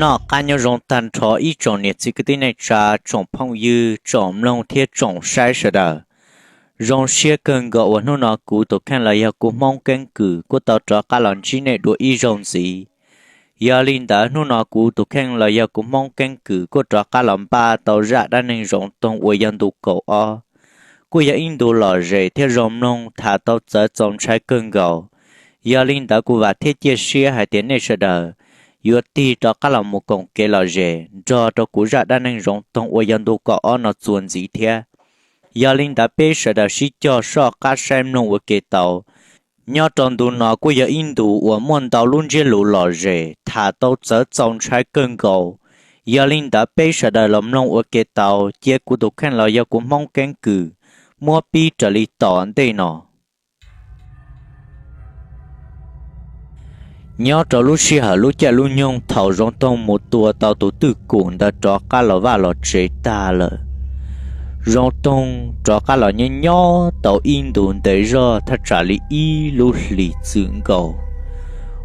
Noj qab nyob zoo tag nrho ib tsoom niam txiv kwv tij neej tsa, tsoom phooj ywg, tsoom mloog thiab tsoom saib sawv daws. Zoo siab kawg nkaus uas hnub no kuv tus kheej los yog kuv Hmoob Keeb Kwm kuj tau rov qab los ntsib nej dua ib zaug ntxiv. Yog li ntawd hnub no kuv tus kheej los yog kuv Hmoob Keeb Kwm kuj rov qab los npaj tau zaj dab neeg Zoov Toog uas yog ntu kaum ob, kuj yog ib ntu lom zem thiab zoo mloog tham tau txawv txaus ntshai kawg nkaus. Yog li ntawd kuv vam thiab cia siab hais tias nej sawv daws yuav tig rov qab los mus koom kev lom zem nrog rau kuv zaj dab neeg Zoov Toog uas yog ntu kaum ob no txuas ntxiv thiab. Yog li ntawd peb sawv daws sib cog soj qab saib mloog ua ke tau. Nyob rau ntu no kuj yog ib ntu uas muaj ntau lub ntsiab lus lom zem tham tau txawv txaus ntshai kawg nkaus. Yog li ntawd peb sawv daws los mloog ua ke tau, cia kuv tus kheej los yog kuv Hmoob Keeb Kwm muab pib raws li tom ntej no. Nyob rau lub sij hawm lub caij lub nyoog thaum Zoov Toog mus tua tau tus twj kum ntawd rov qab los vaj los tsev tag lawm, Zoov Toog rov qab los nyob nyob tau ib ntus ntev zog thaj tsam li ib lub hlis txwm nkaus.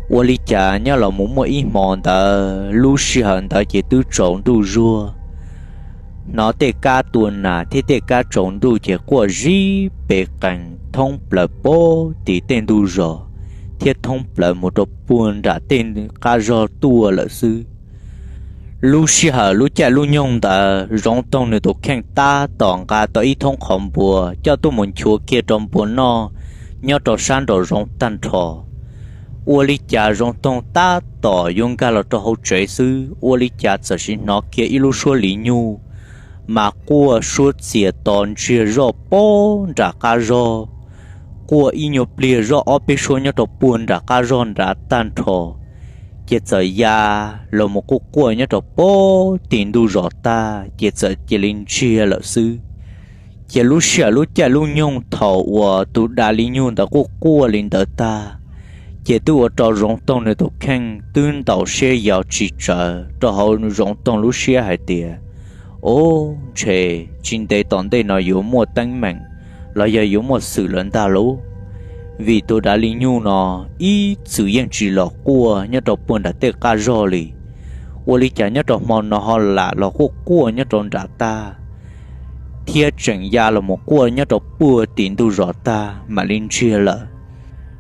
Ua li cas nyob los mus muaj ib hmo ntawd, lub sij hawm ntawd ces twb tsaus ntuj zuag. Hnov tej kab tua nas thiab tej kab tsaus ntuj ces quaj zib pes qees thoob plaws puag tim tej ntug zos thiab thoob plaws mus rau puag nram tej qab zog tuaj lawm xwb. Lub sij hawm lub caij lub nyoog ntawd Zoov Toog nws tus kheej tab tom nqa tau ib thoob qhov npua coj tuaj mus nchuav kiag rau npua noj nyob rau sab nraum zoov tag nrho. Ua li cas Zoov Toog tab tom yuav nkag los rau hauv tsev xwb, ua li cas txawm sim hnov kiag ib lub suab li nyuj mas quaj suab txias to ntsiag zoj puag nram qab zog, quaj ib nyuag pliag zoj ob peb suab nyob rau puag nram qab zog nrad tag nrho, ces txawm ya los mus quaj quaj nyob rau puag tim ntug zos tag ces txawm cia li ntsiag lawm xwb. Ces lub sij hawm lub caij lub nyoog thaum uas tus dav li nyuj ntawd quaj quaj li ntawd tag, ces twb ua rau Zoov Toog nws tus kheej twb ntaus siab yos tsis tsawv rau hauv Zoov Toog lub siab hais tias, Ub, ntshe tsis ntev tom ntej no yuav muaj teeb meem los yog yuav muaj xwm lawm ntag lauj, vim tus dav li nyuj no ib txwm yeej tsis los quaj nyob rau puag nram tej qab zog li. Ua li cas nyob rau hmo no ho lam los quaj quaj nyob rau nram tag, thiab tseem ya los mus quaj nyob rau puag tim ntug zos tag mam li ntsiag lawm.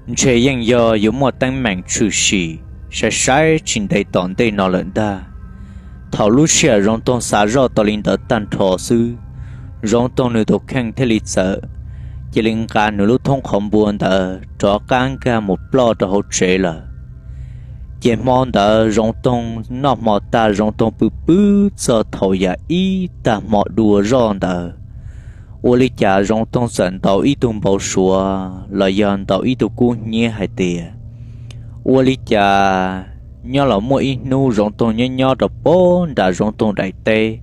Ntshe yeej yog yuav muaj teeb meem tshwm sim sai sai tsis ntev tom ntej no lawm ntag. Thaum lub sij hawm Zoov Toog xav zoj tau li ntawd tag nrho xwb, Zoov Toog nws tus kheej thiaj li txawm cia li nqa nws lub thoob qhov npua ntawd rov qab nkag mus ploj rau hauv tsev lawm. Ces hmo ntawd Zoov Toog noj hmo tag Zoov Toog pw pw txog thaum yam ib tag hmo dua zoj ntawd, ua li cas Zoov Toog txawm ntaus ib tug npau suav los yog ntaus ib tug kub hnyiab hais tias, ua li cas nyob los muaj ib hnub Zoov Toog nyob nyob rau puag nram Zoov Toog daim teb,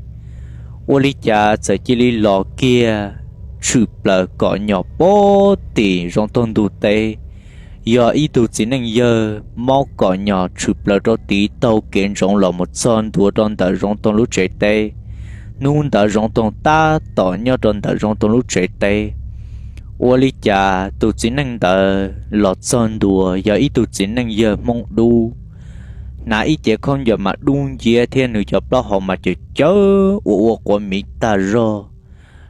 ua li cas txawm cia li los kiag tshwm plaws kom nyom puag tim Zoov Toog ntug teb. Yog ib tug txiv neej yawg maub kom nyom tshwm plaws rau tid taug kev ntsoov los mus txog ntua rau ntawm Zoov Toog lub tsev teb. Hnub ntawd Zoov Toog tab tom nyob rau ntawm Zoov Toog lub tsev teb. Ua li cas tus txiv neej ntawd los txog ntua yog ib tug txiv neej yawg Hmoob Dub, hnav ib cev khaub ncaws mas dub nciab thiab nws cov plaub hau mas cawv cawv ua ua quav miv tag zog.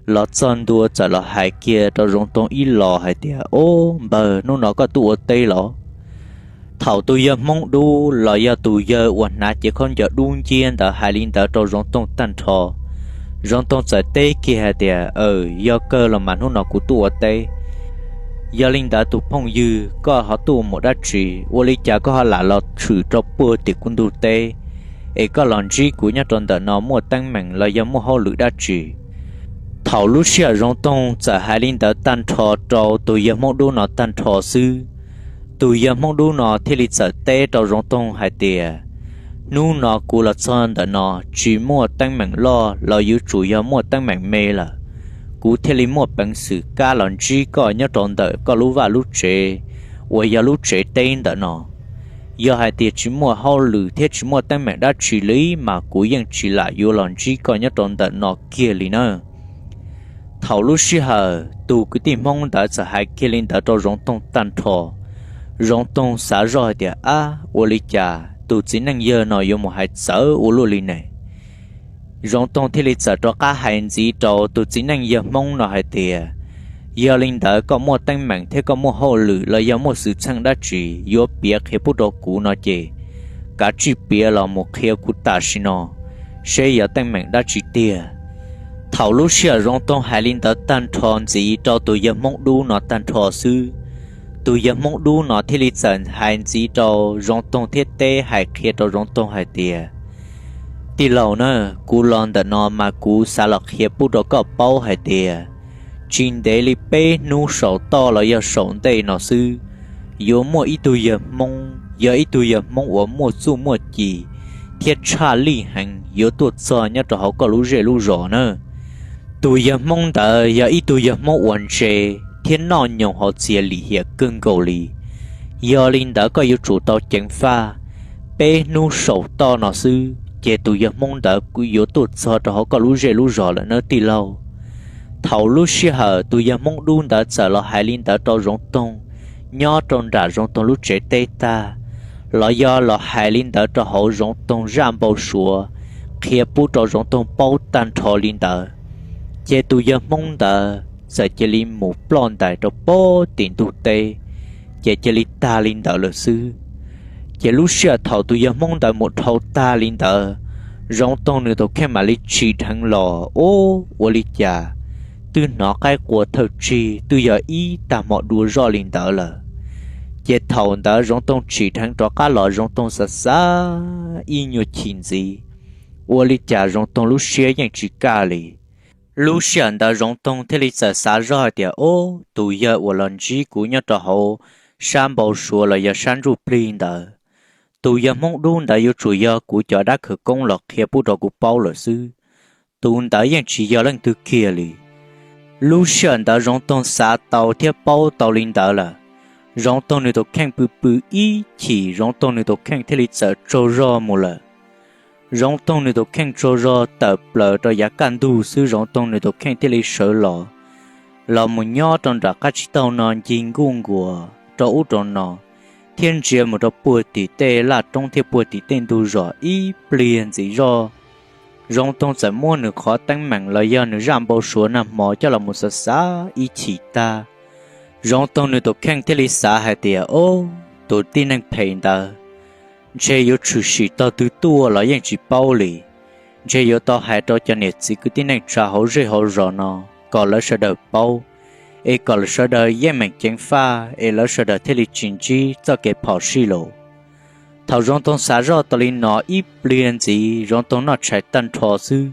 Los txog ntua txawm los hais kiag rau Zoov Toog ib los hais tias, Ob npawg, hnub no koj tuaj ua teb los? Thaum tus yawg Hmoob Dub los yog tus yawg uas hnav cev khaub ncaws dub nciab ntawd hais li ntawd rau Zoov Toog tag nrho, Zoov Toog txawm teb kiag hais tias, Aw, yog kawg los mas hnub no kuv tuaj ua teb. Yog li ntawd tus phooj ywg, koj ho tuaj mus dab tsi? Ua li cas koj ho lam los tshwm rau puag tim kuv ntug teb, es koj los ntsib kuv nyob rau ntawm no muaj teeb meem los yog muaj hauj lwm dab tsi? Thaum lub sij hawm Zoov Toog txawm hais li ntawd tag nrho rau tus yawg Hmoob Dub no tag nrho xwb, tus yawg Hmoob Dub no thiaj li txawm teb rau Zoov Toog hais tias, Hnub no kuv los txog ntawm no tsis muaj teeb meem loj los yuav tsum yog muaj teeb meem me lawm, kuv thiaj li muaj peev xwm kam los ntsib koj nyob rau ntawm koj lub vaj lub tsev uas yog lub tsev teb ntawm no. Yog hais tias tsis muaj hauj lwm thiab tsis muaj teeb meem dab tsi li mas kuv yeej tsis lam yuav los ntsib koj nyob rau ntawm no kiag li nawb. Thaum lub sij hawm tus kwv tij Hmoob ntawd txawm hais kiag li ntawd rau Zoov Toog tag nrho, Zoov Toog xav zoj hais tias, Ab, ua li cas tus txiv neej yawg no yuav mus hais txawv ua luaj li ne? Zoov Toog thiaj li txawm rov qab hais ntxiv rau tus txiv neej yawg Hmoob no hais tias, yog li ntawd koj muaj teeb meem thiab koj muaj hauj lwm los yog muaj xwm txheej dab tsi yuav piav qhia pub rau kuv no ces kav tsij piav los mus qhia kuv tam sim no, seb yog teeb meem dab tsi tiag. Thaum lub sij hawm Zoov Toog hais li ntawd tag nrho ntxiv rau tus yawg Hmoob Dub no tag nrho xwb, tus yawg Hmoob Dub no thiaj li txawm hais ntxiv rau Zoov Toog thiab teb hais qhia rau Zoov Toog hais tias, tij laug na, kuv los ntawm no mas kuv xav los qhia pub rau koj paub hais tias, tsis ntev li peb hnub saum toj los yog saum ntej no xwb, yuav muaj ib tug yawg Hmoob, yog ib tug yawg Hmoob uas muaj txuj muaj ci thiab tshaj lij heev yuav tuaj txog nyob rau hauv koj lub zej lub zos na. Tus yawg Hmoob ntawd yog ib tug yawg Hmoob uas ntse thiab noj nyoos hauv txias lim hiam kawg nkaus li. Yog li ntawd koj yuav tsum tau ceev faj. Peb hnub saum toj no xwb ces tus yawg Hmoob ntawd kuj yuav tuaj txog rau hauv koj lub zej lub zos lawm nawb tij laug. Thaum lub sij hawm tus yawg Hmoob Dub ntawd txawm los hais li ntawd rau Zoov Toog nyob rau nram Zoov Toog lub tsev teb tag, los yog los hais li ntawd rau hauv Zoov Toog zaj npau suav, qhia pub rau Zoov Toog paub tag nrho li ntawd, ces tus yawg Hmoob ntawd txawm cia li mus ploj ntais rau pem tim ntug teb, ces cia li tag li ntawd lawm xwb. Ces lub sij hawm thaum tus yawg Hmoob ntawd mus dhau tag li ntawd, Zoov Toog nws tus kheej mam li tsim dheev los, ub, ua li cas twb hnov qaib qua thawj tsig twb yog ib tag hmo dua zoj li ntawd lawm. Ces thaum ntawd Zoov Toog tsim dheev rov qab los Zoov Toog xav xav ib nyuag chim ntxiv, ua li cas Zoov Toog lub siab yeej tsis kaj li. Lub sij hawm ntawd Zoov Toog thiaj li txawm xav zoj hais tias, ub, tus yawg uas los ntsib kuv nyob rau hauv sab npau suav los yog sab ntsuj plig ntawd, tus yawg Hmoob Dub ntawd yuav tsum yog kuv cov dab khawv koob los qhia pub rau kuv paub lawm xwb. Tus ntawd yeej tsis yog leej twg kiag li. Lub sij hawm ntawd Zoov Toog xav tau thiab paub tau li ntawd lawm, Zoov Toog nws tus kheej pw pw ib chim Zoov Toog nws tus kheej thiaj li txawm tsaug zog mus lawm. Zoov Toog nws tus kheej tsaug zog tawm plaws rau yav kaj ntug xwb Zoov Toog nws tus kheej thiaj li sawv los, los mus nyob rau nram qab tsib taug no ncig nkuj nkuas rau ub rau no, thiab ntsia mus rau puag tim tej laj roob thiab puag tim tej ntug zos ib pliag ntxiv zoj. Zoov Toog txawm muab nws qhov teeb meem los yog nws zaj npau suav nag hmo coj los mus xav xav ib chim tag, Zoov Toog nws tus kheej thiaj li xav hais tias, ob, tus tib neeg phem ntawd ntshe yuav tshwm sim tog twg tuaj los yeej tsis paub li. Ntshe yuav tau hais rau cov niam txiv kwv tij neej tsa hauv zej hauv zos no kom lawv sawv daws paub, es kom lawv sawv daws yeej meem ceev faj es lawv sawv daws thiaj li tsis ntsib txoj kev phom sij lawm. Thaum Zoov Toog xav zoj tas li no ib pliag ntxiv Zoov Toog noj tshais tag nrho xwb,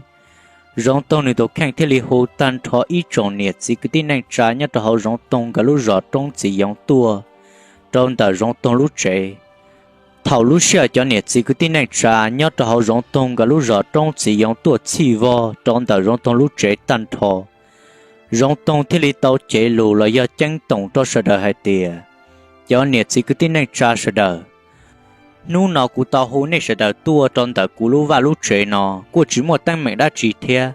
Zoov Toog nws tus kheej thiaj li hu tag nrho ib tsoom niam txiv kwv tij neej tsa nyob rau hauv Zoov Toog nkawd lub zos roob txiv yoov tuaj rau ntawm Zoov Toog lub tsev. Thaum lub sij hawm cov niam txiv kwv tij neej tsa nyob rau hauv Zoov Toog nkawd lub zos roob txiv yoov tuaj txhij vog rau ntawm Zoov Toog lub tsev tag nrho, Zoov Toog thiaj li tau cev lus los yog ceeb toom rau sawv daws hais tias, cov niam txiv kwv tij neej tsa sawv daws, hnub no kuv tau hu nej sawv daws tuaj rau ntawm kuv lub vaj lub tsev no kuj tsis muaj teeb meem dab tsi thiab.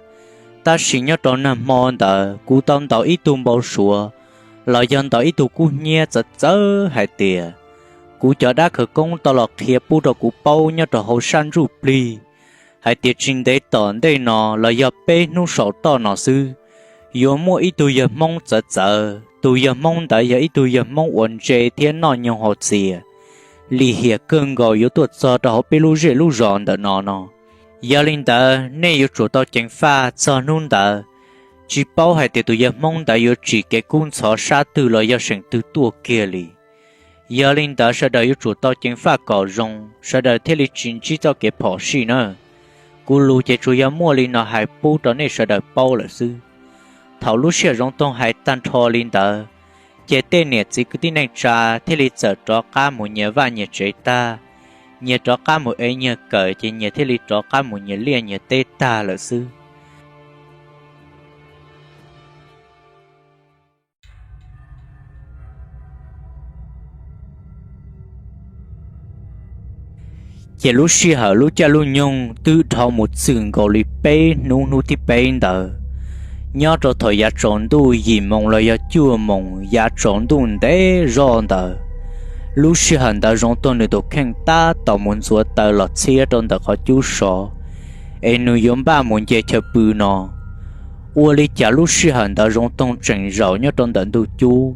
Tab sis nyob rau nag hmo ntawd kuv tau ntaus ib tug npau suav los yog ntaus ib tug kub hnyiab txawv txawv hais tias, kuv cov dab khawv koob tau los qhia pub rau kuv paub nyob rau hauv sab ntsuj plig hais tias tsis ntev tom ntej no los yog peb hnub saum toj no xwb, yuav muaj ib tug yawg Hmoob txawv txawv. Tus yawg Hmoob ntawd yog ib tug yawg Hmoob uas ntse thiab noj nyoog haus txias, lim hiam kawg nkaus yuav tuaj txog rau hauv peb lub zej lub zos ntawm no no. Yog li ntawd nej yuav tsum tau ceev faj txog hnub ntawd, tsis paub hais tias tus yawg Hmoob ntawd yuav tsim kev kub ntxhov sab twg los yog seem twg tuaj kiag li. Yog li ntawd sawv daws yuav tsum tau ceev faj kom zoo, sawv daws thiaj li tsis ntsib txoj kev phom sij nawb. Kuv lus ces tsuas yog muaj li no hais pub rau nej sawv daws paub lawm xwb. Thaum lub sij hawm Zoov Toog hais tag nrho li ntawd, ces tej niam txiv kwv tij neej tsa thiaj li txawm rov qab mus nyias vaj nyias tsev tag, nyias rov qab mus ev nyias kawm ces nyias thiaj li rov qab mus nyias liaj nyias teb tag lawm xwb. Ces lub sij hawm lub caij lub nyoog twb dhau mus txwm nkaus li peb hnub, hnub thib peb ntawd, nyob rau thaum yav tsaus ntuj yim moos los yog cuaj moos yav tsaus ntuj ntev zoj ntawd, Lub sij hawm ntawd Zoov Toog nws tus kheej tab tom mus ntxuav taws los txhiab rau ntawm qhov cub sov, es nws yuav npaj mus nce chaw pw no. Ua li cas lub sij hawm ntawd Zoov Toog tseem zaum nyob rau ntawm ntug cub.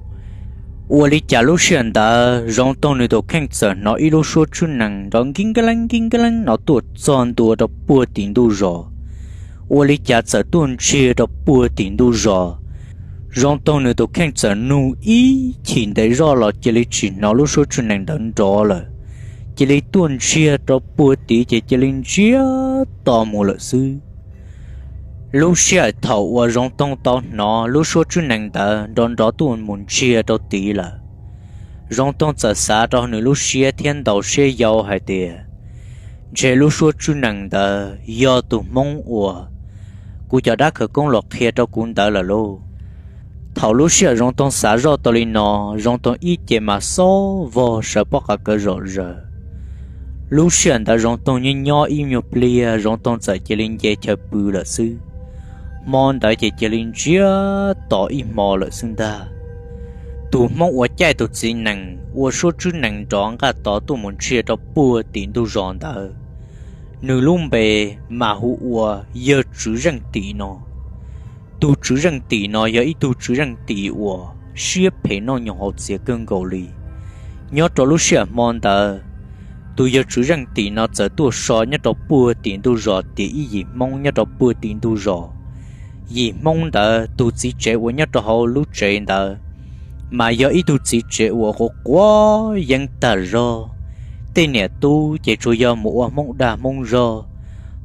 Ua li cas lub sij hawm ntawd Zoov Toog nws tus kheej txawm hnov ib lub suab tswb nees nrov nkib nkeb leeb nkib nkeb leeb no tuaj txog ntua rau puag tim ntug zos. Ua li cas txawm tuaj ntsiag rau puag tim ntug zos. Zoov Toog nws tus kheej txawm nug ib chim ntev zoj los cia li tsis hnov lub suab tswb nees ntawd nrov lawm, cia li tuaj ntsiag rau puag tid ces cia li ntsiag to mus lawm xwb. Lub sij hawm thaum uas Zoov Toog tau hnov lub suab tswb nees ntawd nrov nrov tuaj mus ntsiag rau tid lawm, Zoov Toog txawm xav rau nws lub siab thiab ntaus siab yau hais tias, ntshe lub suab tswb nees ntawd yog tus Hmoob uas kuv cov dab khawv koob los qhia rau kuv ntawd lawm lauj. Thaum lub sij hawm Zoov Toog xav zoj tau li no, Zoov Toog ib ce mas xob vog sawv pob qa kaw zom zaws. Lub sij hawm ntawd Zoov Toog nyob nyob ib nyuag pliag Zoov Toog txawm cia li nce chaw pw lawm xwb. Hmo ntawd ces cia li ntsiag to ib hmo lawm xwb ntag. Tus Hmoob uas caij tus txiv nees ua suab tswb nees nrov nqaj tod tuaj mus ntsiag rau puag tim ntug zos ntawd, nws lub npe mas hu ua Yawg Tswv Zeej Tim no. Tus Tswv Zeej Tim no yog ib tug tswv zeej tim uas siab phem noj nyoos haus txias kawg nkaus li. Nyob rau lub sij hawm hmo ntawd, tus Yawg Tswv Zeej Tim no txawm tuaj so nyob rau puag tim ntug zos tias ib yim Hmoob nyob rau puag tim ntug zos. Yim Hmoob ntawd tus txiv tsev uas nyob rau hauv lub tsev ntawd mas yog ib tug txiv tsev uas quav quav yeeb tag zog. Tej niam tub ces tsuas yog mus ua Hmoob dag Hmoob zog,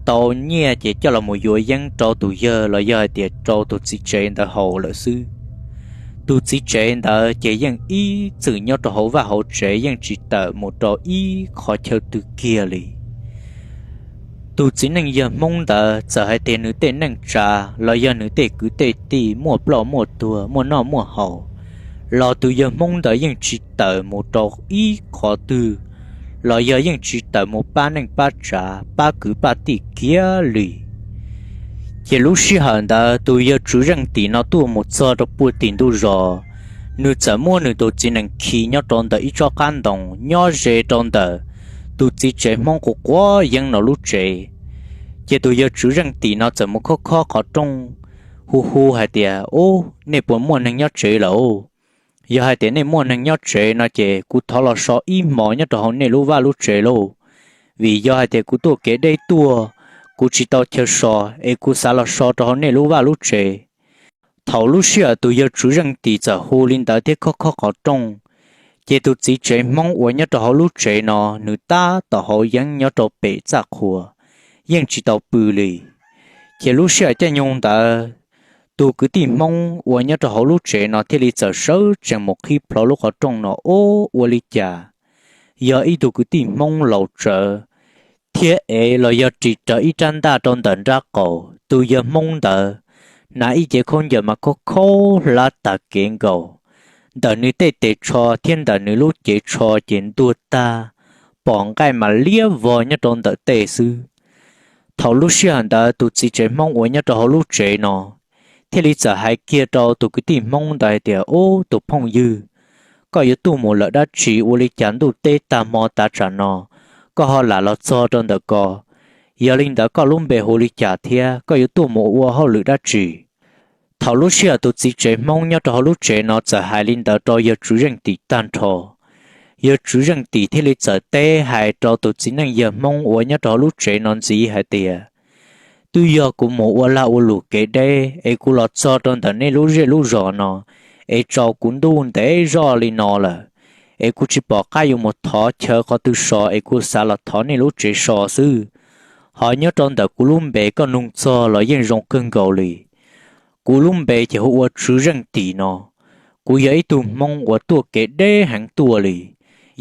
tau nyiaj ces coj los mus yuav yeeb rau tus yawg los yog hais tias rau tus txiv tsev ntawd haus lawm xwb. Tus txiv tsev ntawd ces yeej ib txwm nyob rau hauv vaj hauv tsev yeej tsis tawm mus rau ib qhov chaw twg kiag li. Tus txiv neej yawg Hmoob ntawd txawm hais tias nws tej neej tsa los yog nws tej kwv tej tij muaj ploj muaj tuag muaj noj muaj haus, los tus yawg Hmoob ntawd yeej tsis tawm mus rau ib qhov twg, los yog yeej tsis tawm mus pab neej pab tsav pab kwv pab tij kiag li. Ces lub sij hawm ntawd tus Yawg Tswv Zeej Tim no tuaj mus txog rau puag tim ntug zos, nws txawm muab nws tus txiv nees khi nyob rau ntawm ib tsob qab ntoo nyob ze rau ntawm tus txiv tsev Hmoob quav quav yeeb no lub tsev. Ces tus Yawg Tswv Zeej Tim no txawm mus khob khob qhov rooj, hu hu hais tias, Ub, nej puas muaj neeg nyob tsev lawm? Yog hais tias nej muaj neeg nyob tsev no ces kuv thov los so ib hmos nyob rau hauv nej lub vaj lub tsev lauj, vim yog hais tias kuv tuaj kev deb tuaj, kuv tsis tau chaw so, es kuv xav los so rau hauv nej lub vaj lub tsev. Thaum lub sij hawm tus Yawg Tswv Zeej Tim txawm hu li ntawd thiab khob khob qhov rooj, ces tus txiv tsev Hmoob uas nyob rau hauv lub tsev no nws tab tom haus yeeb nyob rau pem txaj qhua, yeej tsis tau pw li. Ces lub sij hawm caij nyoog ntawd, tus kwv tij Hmoob uas nyob rau hauv lub tsev no thiaj li txawm sawv tsees mus qhib plho lub qhov rooj no, Ub, ua li cas yog ib tug kwv tij Hmoob laus tsawv thiab ev los yog ris rawv ib rab ntaj rau ntawm nrab qaum. Tus yawg Hmoob ntawd hnav ib cev khaub ncaws mas khaub khaub hlab tag kev nkaus, ntawm nws tej tes tsho thiab ntawm nws lub cev tsho ces ntuag tag, pom nqaij mas liab vog nyob rau ntawm tej xwb. Thaum lub sij hawm ntawd tus txiv tsev Hmoob uas nyob rau hauv lub tsev no thiaj li txawm hais kiag rau tus kwv tij Hmoob ntawd hais tias, Ub, tus phooj ywg, koj yuav tuaj mus lawm dab tsi ua li cas ntuj teb tag hmo tav tsam no koj ho lam los txog rau ntawm ko? Yog li ntawd koj lub npe hu li cas thiab koj yuav tuaj mus ua hauj lwm dab tsi? Thaum lub sij hawm tus txiv tsev Hmoob nyob rau hauv lub tsev no txawm hais li ntawd rau Yawg Tswv Zeej Tim tag nrho, Yawg Tswv Zeej Tim thiaj li txawm teb hais rau tus txiv neej yawg Hmoob uas nyob rau hauv lub tsev no ntxiv hais tias, Twb yog kuv mus ua lag ua luam kev deb es kuv los txog rau ntawm nej lub zej lub zos no es tsaus kuv ntuj ntev zoj li no lawm, es kuv tsis pom qab yuav mus thov chaw qhov twg so es kuv xav los thov nej lub tsev so xwb. Ho nyob rau ntawm kuv lub npe koj nug txog los yeej zoo kawg nkaus li. Kuv lub npe ces hu ua Tswv Zeej Tim no. Kuv yog ib tug Hmoob uas tuaj kev deb heev tuaj li.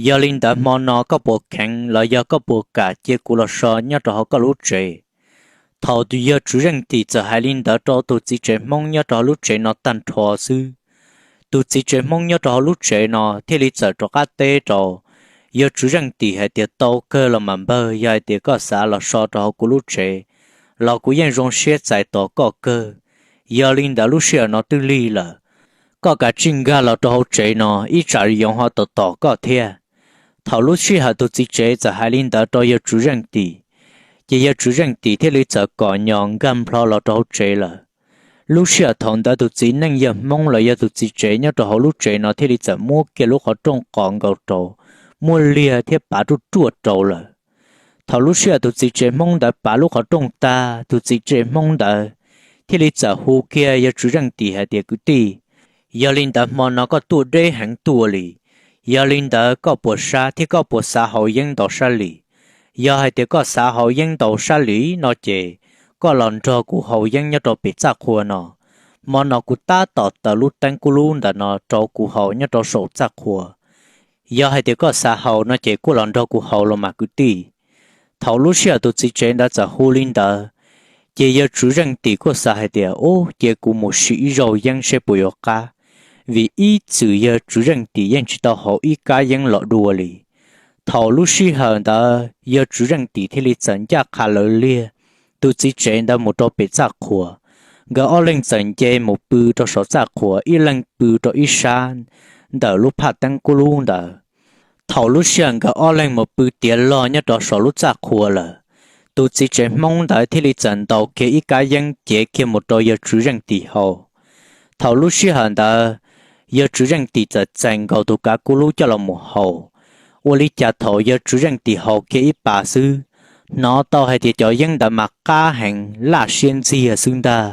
Yog li ntawd hmo no koj puas kheev los yog koj puas kam cia kuv los so nyob rau hauv koj lub tsev? Thaum tus Yawg Tswv Zeej Tim txawm hais li ntawd rau tus txiv tsev Hmoob nyob rau hauv lub tsev no tag nrho xwb, tus txiv tsev Hmoob nyob rau hauv lub tsev no thiaj li txawm rov qab teb rau Yawg Tswv Zeej Tim hais tias, Tau kawg los mas npawg, yog hais tias koj xav los so rau hauv kuv lub tsev los kuv yeej zoo siab txais tos koj kawg. Yog li ntawd lub sij hawm no twb lig lawm, koj kav tsij nkag los rau hauv tsev no ib tsam yoov ho tom tom koj thiab. Thaum lub sij hawm tus txiv tsev txawm hais li ntawd rau yawg Tswv Zeej Tim, ces yawg Tswv Zeej Tim thiaj li txawm kom nyos nkag nplho los rau hauv tsev lawm. Lub sij hawm thaum ntawd tus txiv neej yawg Hmoob los yog tus txiv tsev nyob rau hauv lub tsev no thiaj li txawm muab kiag lub qhov rooj qos nkaus rau, muab liag thiab pav ruaj ruaj rau lawm. Thaum lub sij hawm tus txiv tsev Hmoob ntawd pav lub qhov rooj tag, tus txiv tsev Hmoob ntawd thiaj li txawm hu kiag yawg Tswv Zeej Tim hais tias, Kwv tij, yog li ntawd hmo no koj tuaj deb heev tuaj li, yog li ntawd koj puas sab thiab koj puas xav haus yeeb ntaus sab lis? Yog hais tias koj xav haus yeeb ntaus sab lis no ces koj los nrog kuv haus yeeb nyob rau pem txaj qhua no. Hmo no kuv tab tom taws lub teeb kub lub ntawm no rau kuv haus nyob rau saum txaj qhua. Yog hais tias koj xav haus no ces kuj los nrog kuv haus los mas kwv tij. Thaum lub sij hawm tus txiv tsev ntawd txawm hu li ntawd, ces yawg Tswv Zeej Tim kuj xav hais tias, Ub, cia kuv mus sim ib zaug yeeb seb puas yuav qab, vim ib txwm yawg Tswv Zeej Tim yeej tsis tau haus ib kab yeeb los dua li. Thaum lub sij hawm ntawd yawg Tswv Zeej Tim thiaj li txawm ncaj qha lawv liag tus txiv tsev ntawd mus rau pem txaj qhua. Nkawd ob leeg txawm nce mus pw rau saum txaj qhua, ib leeg pw rau ib sab ntawm lub phaj teeb kub lub ntawd. Thaum lub sij hawm nkawd ob leeg mus pw tiav log nyob rau saum lub txaj qhua lawm, tus txiv tsev Hmoob ntawd thiaj li txawm ntaus kiag ib kab yeeb cev kiag mus rau yawg Tswv Zeej Tim haus. Thaum lub sij hawm ntawd, yawg Tswv Zeej Tim txawm txais nkaus tus kav kub lub coj los mus haus. Ua li cas thaum yawg Tswv Zeej Tim haus kiag ib pas xwb, hnov tau hais tias cov yeeb ntawd mas qab heev laj siab ntxiag xwb ntag.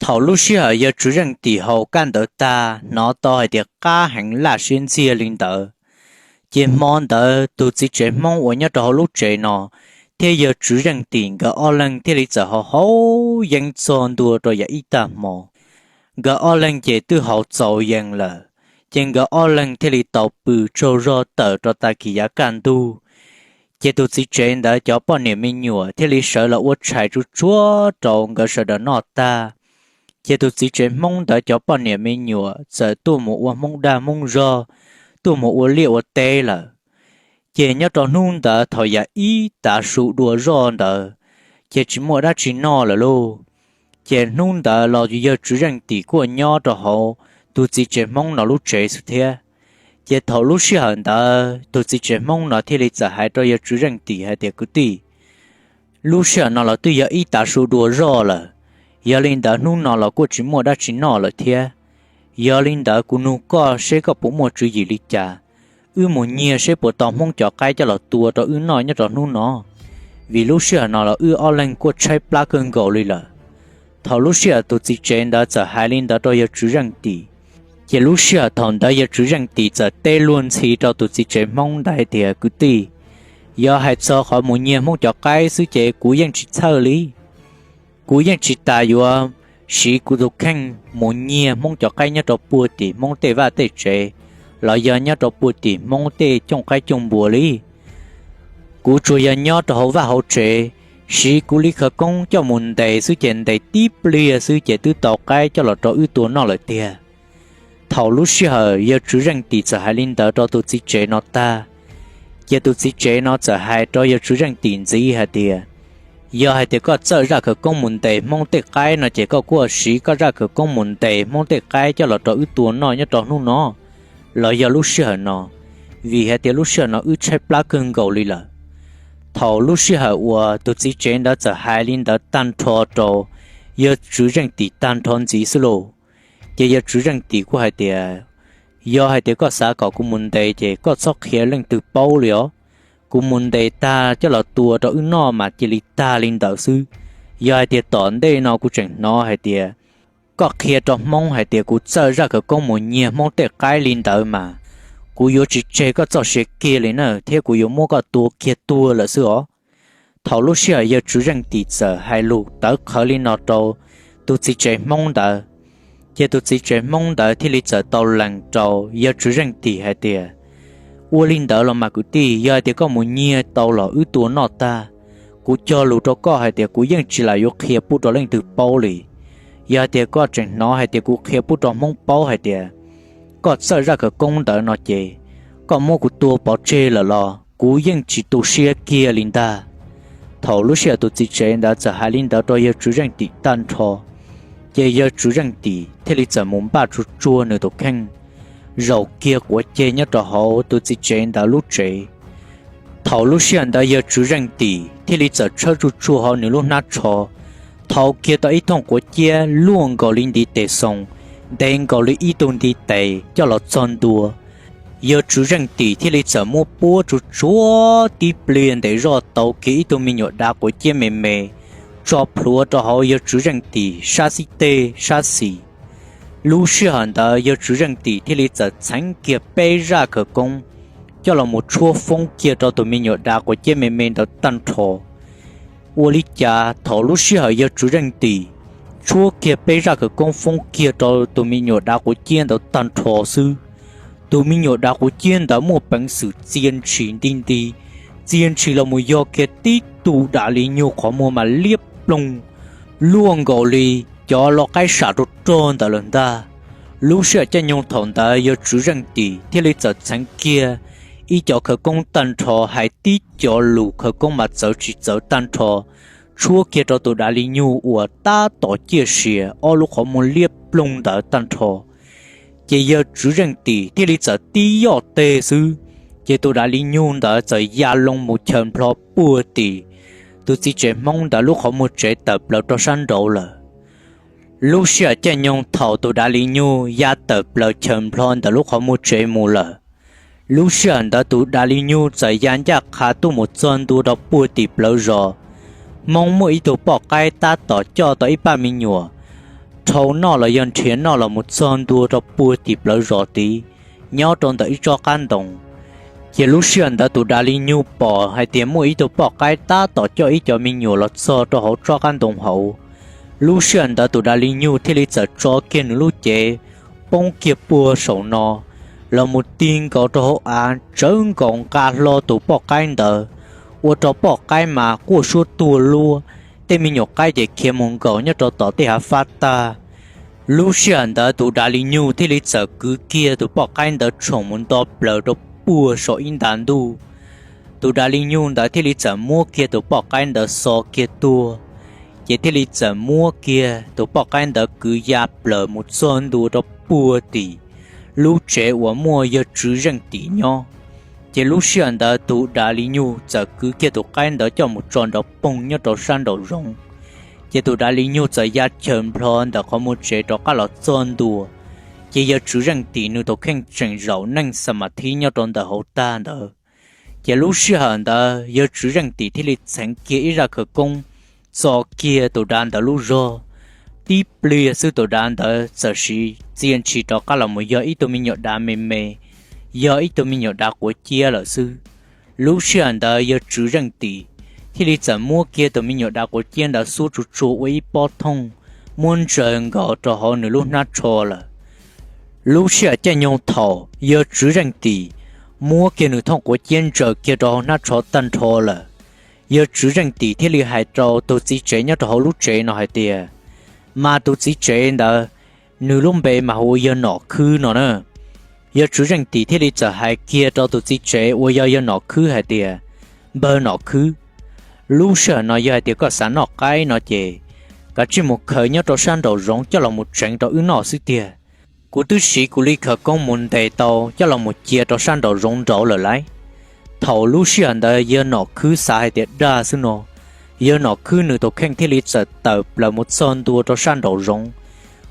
Thaum lub sij hawm yawg Tswv Zeej Tim haus kab ntawd tag, hnov tau hais tias qab heev laj siab ntxiag li ntawd, ces hmo ntawd tus txiv tsev Hmoob uas nyob rau hauv lub tsev no thiab yawg Tswv Zeej Tim nkawd ob leeg thiaj li txawm haus haus yeeb txog ntua rau yav ib tag hmo. Nkawd ob leeg ces twb haus txaus yees lawm, ces nkawd ob leeg thiaj li tau pw tsaug zog tawm rau tag kis yav kaj ntug. Ces tus txiv tsev ntawd cov poj niam me nyuam thiaj li sawv los ua tshais tsuag tsuag rau nkawd sawv daws noj tag, ces tus txiv tsev Hmoob ntawd cov poj niam me nyuam txawm tuaj mus ua Hmoob dag Hmoob zog, tuaj mus ua liaj ua teb lawm. Ces nyob rau hnub ntawd thaum yav ib tav su dua zoj ntawd, ces tsis muaj dab tsi noj lawm lauj. Ces hnub ntawd los yawg Tswv Zeej Tim kuj nyob rau hauv tus txiv tsev Hmoob no lub tsev xwb thiab. Ces thaum lub sij hawm ntawd tus txiv tsev Hmoob no thiaj li txawm hais rau yawg Tswv Zeej Tim hais tias, Kwv tij, lub sij hawm no los twb yog ib tav su dua zoj lawm, yog li ntawd hnub no los kuj tsis muaj dab tsi noj lawm thiab. Yog li ntawd kuv nug koj seb koj puas muaj tswv yim li cas, wb mus nyiag seb puas tau Hmoob cov qaib coj los tua rau wb noj nyob rau hnub no, vim lub sij hawm no los wb ob leeg kuj tshaib plab kawg nkaus li lawm. Thaum lub sij hawm tus txiv tsev ntawd txawm hais li ntawd rau yawg Tswv Zeej Tim, ces lub sij hawm thaum ntawd yawg Tswv Zeej Tim txawm teb luag ntxhi rau tus txiv tsev Hmoob ntawd hais tias, Kwv tij, yog hais txog qhov mus nyiag Hmoob cov qaib xwb ces kuv yeej tsis txhawj li. Kuv yeej tsis tas yuav siv kuv tus kheej mus nyiag Hmoob cov qaib nyob rau puag tim Hmoob tej vaj tej tsev, los yog nyob rau puag tim Hmoob tej cooj qaib cooj npua li. Kuv tsuas yog nyob rau hauv vaj hauv tsev, siv kuv li khawv koob coj mus ntes xwb ces ntes tib pliag xwb ces twb tau qaib coj los rau wb tua noj lawm tiag. Thaum lub sij hawm yawg Tswv Zeej Tim txawm hais li ntawd rau tus txiv tsev no tag, ces tus txiv tsev no txawm hais rau yawg Tswv Zeej Tim ntxiv hais tias, Yog hais tias koj txawj zaj khawv koob mus ntes Hmoob tej qaib no ces koj kuj siv koj zaj khawv koob mus ntes Hmoob tej qaib coj los rau wb tua noj nyob rau hnub no, los yog lub sij hawm no, vim hais tias lub sij hawm no wb tshaib plab kawg nkaus li lawm. Thaum lub sij hawm uas tus txiv tsev ntawd txawm hais li ntawd tag nrho rau yawg Tswv Zeej Tim tag nrho ntxiv xwb lauj, ces yawg Tswv Zeej Tim kuj hais tias, Yog hais tias koj xav kom kuv mus ntes ces koj txhob qhia leej twg paub li os. Kuv mus ntes tag coj los tua rau wb noj mas cia li tag li ntawd xwb. Yog hais tias tom ntej no kuv tseem hnov hais tias koj qhia rau Hmoob hais tias kuv txawj zaj khawv koob mus nyiag Hmoob tej qaib li ntawd mas, kuv yuav tsis tseg koj txoj sia kiag li na thiab kuv yuav muab koj tua kiag tuag lawm xwb os. Thaum lub sij hawm yawg Tswv Zeej Tim txawm hais lus tawv qhawv li no rau tus txiv tsev Hmoob ntawd, ces tus txiv tsev Hmoob ntawd thiaj li txawm tau lees rau yawg Tswv Zeej Tim hais tias, Ua li ntawd los mas kwv tij, yog hais tias koj mus nyiag tau los wb tua noj tag, kuv cog lus rau koj hais tias kuv yeej tsis lam yuav qhia pub rau leej twg paub li. Yog hais tias koj tseem hnov hais tias kuv qhia pub rau Hmoob paub hais tias koj txawj zaj khawv koob ntawd no ces, koj muab kuv tua pov tseg lawm los kuv yeej tsis tu siab kiag li ntag. Thaum lub sij hawm tus txiv tsev ntawd txawm hais li ntawd rau yawg Tswv Zeej Tim tag nrho, ces yawg Tswv Zeej Tim thiaj li txawm mus npaj tsuag tsuag nws tus kheej, zaum kiag quav ceg nyob rau hauv tus txiv tsev ntawd lub tsev, Thaum lub sij hawm ntawd yawg Tswv Zeej Tim thiaj li txawm tshawb tsuj tsuag hauv nws lub hnab tsho, thau kiag tau ib thooj quav ciab luaj nkaus li ntiv tes xoo, ntev nkaus li ib tug ntiv tes coj los txog ntua. Yawg Tswv Zeej Tim thiaj li txawm muab puab tsuj tsuag tib pliag ntes zoj tau kiag ib tug me nyuam dav quav ciab me me tso plhuav rau hauv yawg Tswv Zeej Tim sab xib teg sab xis. Lub sij hawm ntawd yawg Tswv Zeej Tim thiaj li txawm txheev kiag peb zaj khawv koob coj los mus tshuab foob kiag rau tus me nyuam dav quav ciab me me ntawd tag nrho. Ua li cas thaum lub sij hawm yawg Tswv Zeej Tim tshuab kiag peb zaj khawv koob foob kiag rau tus me nyuam dav quav ciab ntawd tag nrho xwb, tus me nyuam dav quav ciab ntawd muaj peev xwm txia ntshis nti nti, txia ntshis los mus yog kiag tib tug dav li nyug qhov muag mas liab ploog luaj nkaus li cov lau qaib sam rog rog ntawd lawm ntag. Lub sij hawm caij nyoog thaum ntawd yawg Tswv Zeej Tim thiaj li txawm txheev kiag ib cov khawv koob tag nrho, hais tib cov lus khawv koob mas txawv tsis txawv tag nrho, tshuab kiag rau tus dav li nyug uas tab tom ciaj sia ob lub qhov muag liab ploog ntawd tag nrho. Ces yawg Tswv Zeej Tim thiaj li txawm tib yoj teg xwb, ces tus dav li nyug ntawd txawm ya loo mus chaws nplho puag tim tus txiv tsev Hmoob ntawd lub qhov muag tsev tawm plaws rau sab nraud lawm. Lub sij hawm caij nyoog thaum tus dav li nyug ya tawm plaws chaws nplho ntawm lub qhov muag tsev mus lawm, lub sij hawm ntawd tus dav li nyug txawm ya ncaj qha tuaj mus txog ntua rau puag tim plawv zos. Hmoob muaj ib tug poj qaib tab tom coj tau ib paj me nyuam rhau noj los yog nrhiav noj los mus txog ntua rau puag tim plawv zos tid, nyob rau ntawm ib tsob qab ntoo. Ces lub sij hawm ntawd tus dav li nyug pom hais tias muaj ib tug poj qaib tab tom coj ib co me nyuam los txog rau hauv tsob qab ntoo hauv. Lub sij hawm ntawd tus dav li nyug thiaj li txawm tso kiag nws lub cev poob kiag puag saum no los mus tig nkaus rau hauv av, tsawv nkaus nqa hlo tus poj qaib ntawd, ua rau poj qaib mas quaj suab tuag luab, tej me nyuam qaib ces khiav mus nkaum nyob rau tom tej hav fab tag. Lub sij hawm ntawd tus dav li nyug thiaj li txawm kwv kiag tus poj qaib ntawd tshoom mus nto plaws rau puag saum ib nta ntuj. Tus dav li nyug ntawd thiaj li txawm muab kiag tus poj qaib ntawd xo kiag tuag, ces thiaj li txawm muab kiag tus poj qaib ntawd kwv ya plaws mus txog ntua rau puag tim lub tsev uas muaj yawg Tswv Zeej Tim nyob. Ces lub sij hawm ntawd tus dav li nyug txawm kwv kiag tus qaib ntawd coj mus tso nrov poog nyob rau sab nraum zoov. Ces tus dav li nyug txawm ya chaws nplho ntawm qhov muag tsev rov qab los txog ntua, ces yawg Tswv Zeej Tim nws tus kheej tseem zaum neej xa ma thib nyob rau ntawm hauv tag ntawd. Ces lub sij hawm ntawd yawg Tswv Zeej Tim thiaj li txheev kiag ib zaj khawv koob txo kiag tus dav ntawd lub zog. Tib pliag xwb tus dav ntawd txawm sis txia ntshis rov qab los mus yog ib tug me nyuam dav me me, yog ib tug me nyuam dav quav ciab lawm xwb. Lub sij hawm ntawd yawg Tswv Zeej Tim thiaj li txawm muab kiag tus me nyuam dav quav ciab ntawd xub tsuj tsuag ua ib pob thooj, muab ntsaws nkaus rau hauv nws lub hnab tsho lawm. Lub sij hawm caij nyoog thaum yawg Tswv Zeej Tim muab kiag nws thooj quav ciab ntsaws kiag rau hauv hnab tsho tag nrho lawm, yawg Tswv Zeej Tim thiaj li hais rau tus txiv tsev nyob rau hauv lub tsev no hais tias, mas tus txiv tsev ntawd, nws lub npe mas hu ua yawg Nom Khwb no na. Yawg Tswv Zeej Tim thiaj li txawm hais kiag rau tus txiv tsev uas yog yawg Nom Khwb hais tias, npawg Nom Khwb, lub sij hawm no yog hais tias koj xav noj qaib no ces kav tsij mus khaws nyob rau sab nraum zoov coj los mus tseev rau wb noj xwb tiag. Kuv twb siv kuv li khawv koob mus ntes tau coj los mus cia rau sab nraum zoov nraud lawm lauj. Thaum lub sij hawm ntawd yawg Nom Khwb xav hais tias dag xwb no, yawg Nom Khwb nws tus kheej thiaj li txawm tawm plaws mus txog ntua rau sab nraum zoov.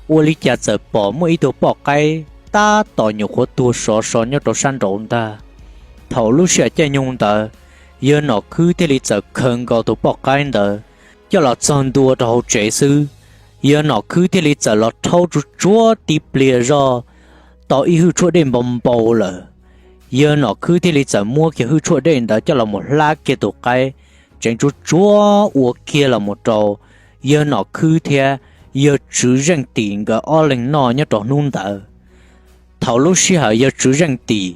Ua li cas txawm pom muaj ib tug poj qaib tab tom nyuam qhuav tuag sov so nyob rau sab nraud ntag. Thaum lub sij hawm caij nyoog ntawd, yawg Nom Khwb thiaj li txawm khaws nkaus tus poj qaib ntawd coj los txog ntua rau hauv tsev xwb, yawg Nom Khwb thiaj li txawm los rhaub tsuj tsuag tib pliag zoj tau ib hwj tshuaj dej npau npau lawm. Yawg Nom Khwb thiaj li txawm muab kiag hwj tshuaj dej ntawd coj los mus hlab kiag tus qaib, tseev tsuj tsuag ua kiag los mus rau yawg Nom Khwb thiab yawg Tswv Zeej Tim nkawd ob leeg noj nyob rau hnub ntawd. Thaum lub sij hawm yawg Tswv Zeej Tim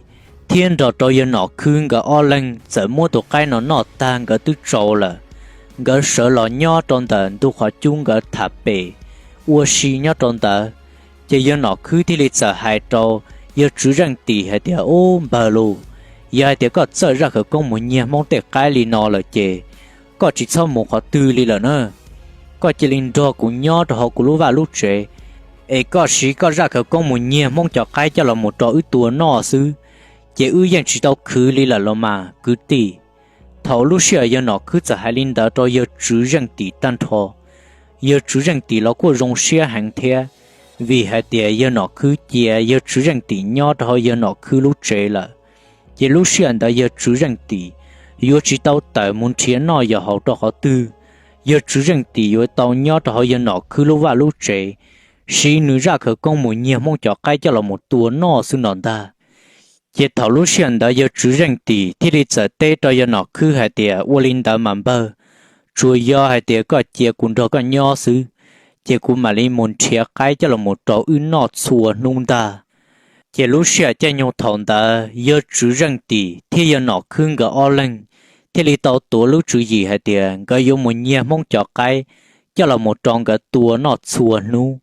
thiab nrog rau yawg Nom Khwb nkawd ob leeg txawm muab tus qaib no noj tag nkawd twb tsau lawm, nkawd sawv los nyob rau ntawm ntug qhov cub nkawd tham pem ua si nyob rau ntawd. Ces yawg Nom Khwb thiaj li txawm hais rau yawg Tswv Zeej Tim hais tias, ub npawg lauj, yog hais tias koj txawj zaj khawv koob mus nyiag Hmoob tej qaib li no lawm ces koj tsis txhob mus qhov twg li lawm na. Koj cia li nrog kuv nyob rau hauv kuv lub vaj lub tsev, es koj siv koj zaj khawv koob mus nyiag Hmoob cov qaib coj los mus rau wb tua noj xwb, ces wb yeej tsis tau khwv li lawm los mas kwv tij. Thaum lub sij hawm yawg Nom Khwb txawm hais li ntawd rau yawg Tswv Zeej Tim tag nrho, yawg Tswv Zeej Tim los kuj zoo siab heev thiab, vim hais tias yawg Nom Khwb cia yawg Tswv Zeej Tim nyob rau hauv yawg Nom Khwb lub tsev lawm. Ces lub sij hawm ntawd yawg Tswv Zeej Tim yuav tsis tau tawm mus nrhiav noj yos haus rau qhov twg. Yawg Tswv Zeej Tim yuav tau nyob rau hauv yawg Nom Khwb lub vaj lub tsev, siv nws zaj khawv koob mus nyiag Hmoob cov qaib coj los mus tua noj xwb no ntag. Ces thaum lub sij hawm ntawd yawg Tswv Zeej Tim thiaj li txawm teb rau yawg Nom Khwb hais tias, Ua li ntawd mas npawg, tsuas yog hais tias koj cia kuv nrog koj nyob xwb, ces kuv mam li mus nrhiav qaib coj los mus rau wb noj txhua hnub ntag. Ces lub sij hawm caij nyoog thaum ntawd yawg Tswv Zeej Tim thiab yawg Nom Khwb nkawd ob leeg thiaj li tau tuav lub tswv yim hais tias nkawd yuav mus nyiag Hmoob cov qaib coj los mus rau nkawd tua noj txhua hnub,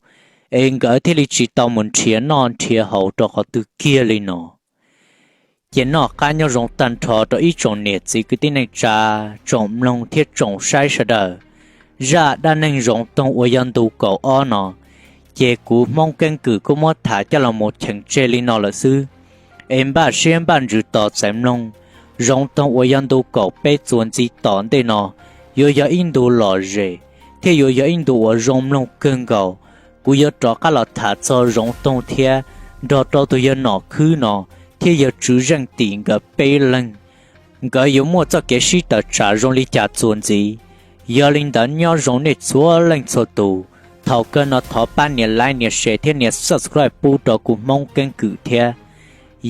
es nkawd thiaj li tsis tau mus nrhiav noj nrhiav haus rau qhov twg kiag li no. Ces noj qab nyob zoo tag nrho rau ib tsoom niam txiv kwv tij neej tsa, tsoom mloog thiab tsoom saib sawv daws. Zaj dab neeg Zoov Toog uas yog ntu kaum ob no, ces kuv Hmoob Keeb Kwm kuj muab tham coj los mus cheem tseg li no lawm xwb. Es npaj siab npaj ntsws tos txais mloog Zoov Toog uas yog ntu kaum peb txuas ntxiv tom ntej no, yuav yog ib ntu lom zem thiab yuav yog ib ntu uas zoo mloog kawg nkaus. Kuv yuav rov qab los tham txog Zoov Toog thiab nrog rau tus yawg Nom Khwb no thiab yawg Tswv Zeej Tim nkawd peb leeg, nkawd yuav muaj txoj kev sib tawm tsam zoo li cas txuas ntxiv. Yog li ntawd nyob zoo nej txhua leej txhua tus, thaum kawg no thov pab nias like nias share thiab nias subscribe pub rau kuv Hmoob Keeb Kwm thiab.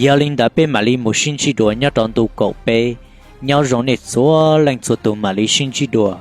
Yog li ntawd peb mam li mus sib ntsib dua nyob rau ntu kaum peb. Nyob zoo nej txhua leej txhua tus, mam li sib ntsib dua.